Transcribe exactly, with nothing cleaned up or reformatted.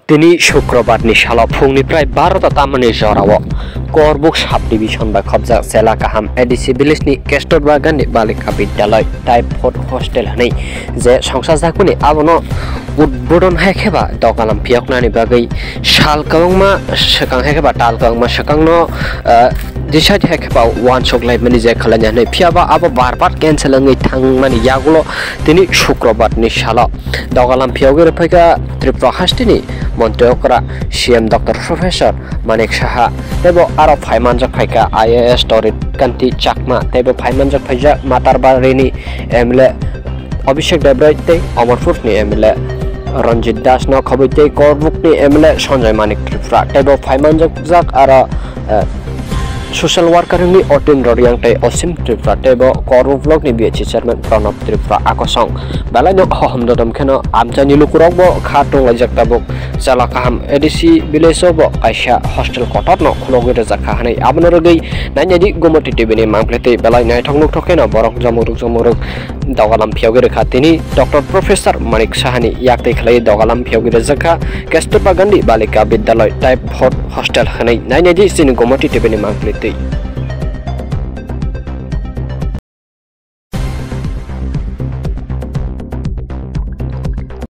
Tini Shukrobar ni salo phungni prai barota tamani jorao Korbuk subdivision bai khobjak Chela Kaham A D C village ni Kasturba Gandhi Balika Vidyalaya Type four Hostel hwnwi je songsa jakmani abono udbodon hai kheba dogalam phiyoknani bagwi sal kwbangma swkang hai kheba tal kwbangma swkangno, ah, decide hai kheba uansuk laimani je khwlaina hwnwi, phiyaba abo bar bar cancel wngwi thangmani yagulo tini Shukrobar ni salo dogalam phiyogwi rwphaikha Tripura hasteni montri okra C M Doctor Professor Manik Saha, teibo aro phaimanjak phaikha I A S Torit Kanti Chakma, teibo phaimanjak phaijak Matarbari ni M L A Abhishek Debrai tei Amarpur ni M L A Ranjit Das no khobwi tei Korbuk ni M L A Sanjay Manik Tripura, teibo phaimanjak aro, eh, social worker wngwi Otin Roriang tei Osim Tripura, teibo Korbuk block ni B H C chairman Pranab Tripura. Akosong belai no hohom dodom kheno amchaini lukurok bo kha tonglaijak tabuk. Chela Kaham A D C village o bo kaisa hostel kotor no khulogwi rwjak kha hwnwi abono rwgwi nainai di Gomoti T V ni mangpli twi belai naithok nukthok kheno borok jomorok jomorok dogalam phiyogwi rwkha. Tini Doctor Professor Manik Sahani yaktwi khlai dogalam phiyogwi rwjak kha Kasturba Gandhi Balika Vidyalaya Type four Hostel hwnwi. Nainai di chini Gomoti T V ni mangpli twi.